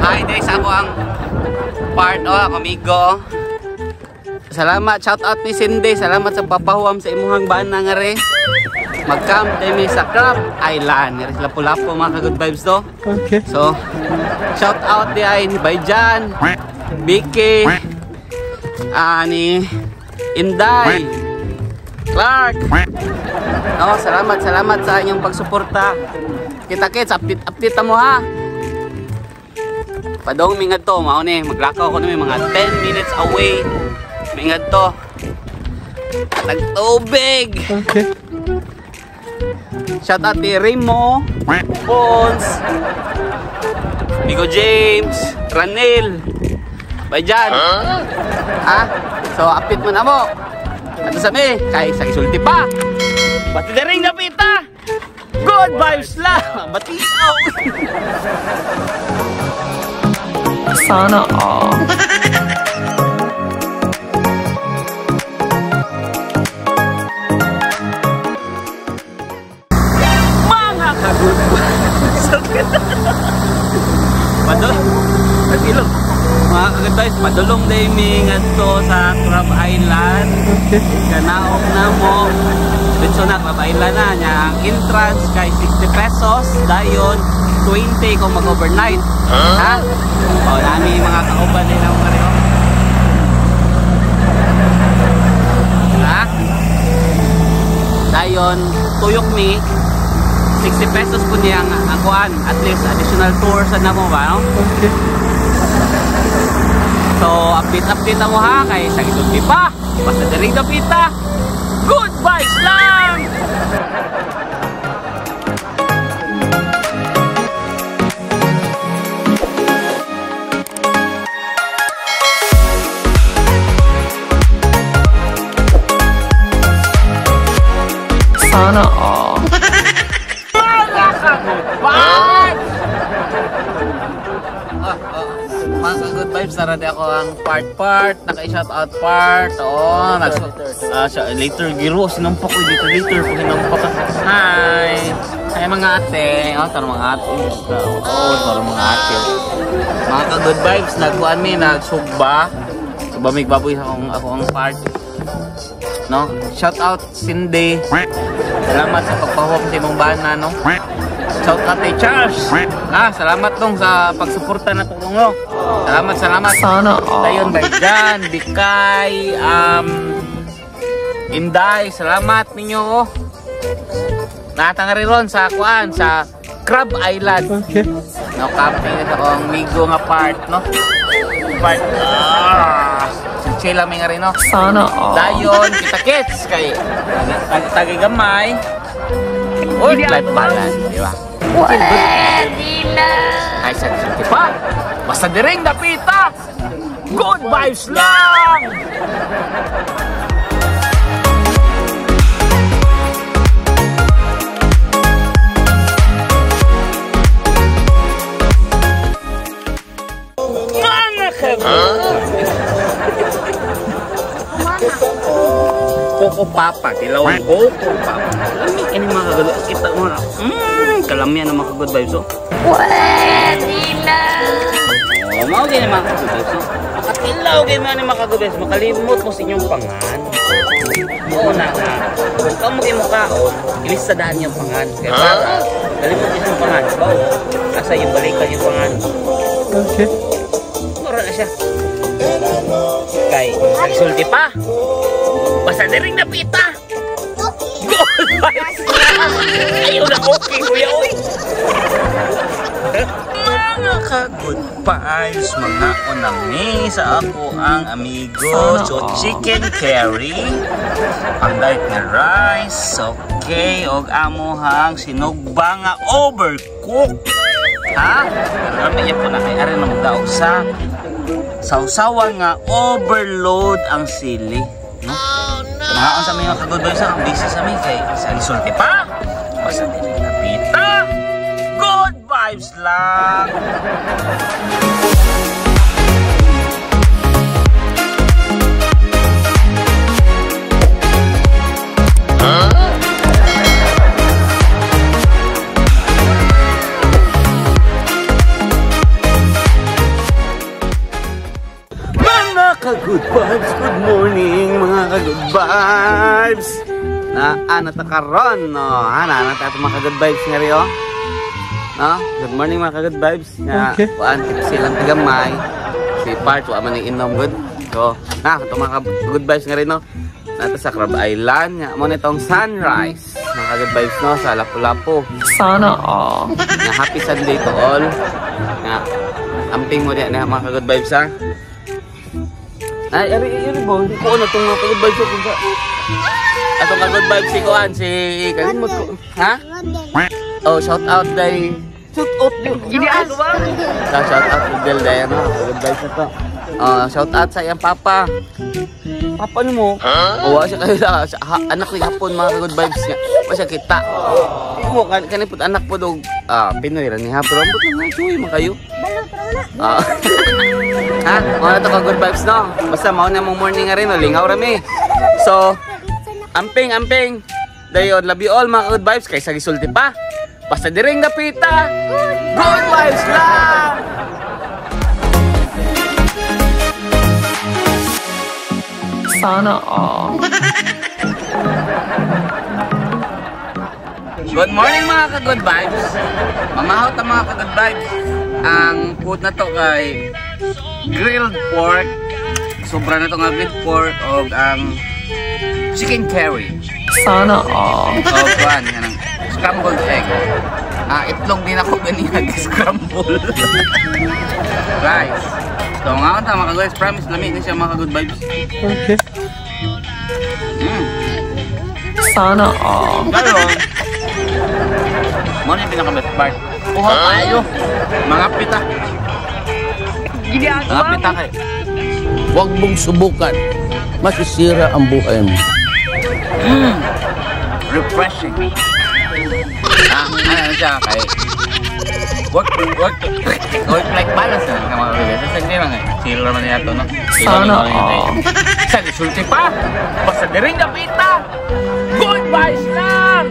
Hi, guys, ako ang part, oh, ako amigo. Salamat, shout out ni Cindy. Salamat sa papahuam sa imuhang bana nga re. Mag-camp mi sa Crab Island. Nga sa Lapu-Lapu, mga ka-good vibes do. Okay. So, shout out di ay ni Bayjan, Vicky, ni Inday, Clark. No, salamat, salamat sa inyong pagsuporta. Kita-kits, update, update mo ha. Padong mi ngadto, mao ni maglakaw ko nami mga 10 minutes away. Mi ngadto. Tagtubig. Okay. Shout out ni Remo, Pons, Migo James, Ranel. Bayjan. Ha? So update mo na mo. Ato sa mi, kay sa gisulti pa. Bati na rin napita. Good vibes lang. Bati. Sana all. Mga ka-good vibes. Padulong. Padulong. Mga ka-good vibes, padulong day mi ngadto sa Crab Island. Kanaog na mo. Dito na Crab Island na niya. Ang entrance kay 60 pesos, dayon 20 kung mag-overnight. Ha? O, nami mga kauban din ang mga ha? Dayon, tuyok mi 60 pesos po niya ang kuan. At least additional tour sa namo ba, no? Okay. So, update update mo ha kay sa gisulti pa. Basta diri dapita. Good vibes lang. Sana all. Mga ka-good vibes, tara di ako ang part-part, naka-shout out part. Oo, later giro, sinampak ko dito later pag sinampak ka. Hi! Hi mga ate. Oh, tara mga ate. Oo, tara mga ate. Mga ka-good vibes, nagkuan mi, nagsugba. Sugba mig baboy sa akong ako ang part. No? Shout out Cindy. Salamat sa pagpahuwam sa imong bana, no? Shout out kay Charles. Ah, salamat dong sa pagsuporta na to, no? Salamat, salamat. Sana all. Dayon Bayjan, Bikay, Inday, salamat ninyo oh. Natangari ron sa kuan sa Crab Island. Okay. No, camping ito akong migo nga part, no? Part. Ah, chill lang mi nga rin, no? Sana all. Dayon, kita kits kay tagi gamay. Work life balance, di ba? Pwede na! Ay, sa sulti pa. Basta diring dapita. Good vibes lang. Mga Coco Papa, tilawang Coco Papa. Lami ini mga kagulo. Kita mo na. Kalamian ng mga ka-good vibes oh. Pwede na! Oh, mao gyud mga ka-good vibes oh. Makatilaw gyud man ni mga ka-good vibes, makalimot mo sa inyong pangan. Oo na nga. Kung kamo gyud mo kaon, ilista daan yung pangan. Kaya para kalimot mo yung pangan, ba oh. Asa yung balikan yung pangan. Okay. Mura na siya. Kay nagsulti pa. Basta diring napita. Good vibes. Ayaw na okay, kuya, oy. Mga ka-good vibes, mga unami sa ako ang amigo. So, chicken curry, pang-diet na rice, okay, og amohang sinugba nga overcook. Ha? Pero kami niya po na kay ari na magdaog sa sausawan nga overload ang sili. No? Mga sa mga ka-good vibes, ang busy sa mi kay sa gisulti pa. Basta dili napita. Good vibes lang. Ka-good vibes, good morning mga ka-good vibes. Na ana ta karon, no. Ana ana ta mga ka-good vibes nga ri, oh. No? Good morning mga ka-good vibes. Nga kuan silang tagamay. Si Part wa man inom good. So, na kato mga ka-good vibes nga rin, no. Nata sa Crab Island nga mo nitong sunrise. Mga ka-good vibes, no, sa Lapu-Lapu. Sana all. Nga happy Sunday to all. Nga amping mo diya na mga ka-good vibes, ha. Ay, ari, ari ba? Hindi ko ano itong mga ka-good vibes ko. Kung atong ka-good vibes si Kuan, si kalimot ko. Ha? Oh, shout out day. Shout out yun. Gini ano ba? Shout out to Del day, ano? Good vibes na to. Oh, shout out sa iyang papa. Papa ni mo? Huh? Oh, siya kayo sa anak ni hapon mga ka-good vibes niya. Wa siya kita. Mo kan kani pud anak po dog Pinoy ra ni ha, pero ambot lang nga joy man kayo. Ah. Ha? Mao na to ka good vibes, no. Basta mao na mong morning nga rin, no, lingaw ra mi. So, amping amping. Dayon, love you all mga good vibes kaysa gisulti pa. Basta diring dapita. Good vibes lang. Sana all. Good morning mga ka-good vibes. Mamahot ang mga ka-good vibes. Ang food na to kay grilled pork. Sobra na to nga grilled pork og ang chicken curry. Sana all. O kuan, yan ang scrambled egg. Ah, itlog din ako ganina scramble. Rice. So nga ta mga ka-guys, promise lami ni siya mga ka-good vibes. Okay. Sana all. Pero, mo na yung pinaka-best part. Uhaw tayo. Mga pita. Mga pita kayo. Huwag mong subukan. Masisira ang buhay mo. Refreshing. Ah, ano siya kay work work work like balance na mga kaibigan. Sa hindi lang eh. Chill naman niya to, no? Sana all. Sa gisulti pa. Basta diring dapita. Good vibes lang.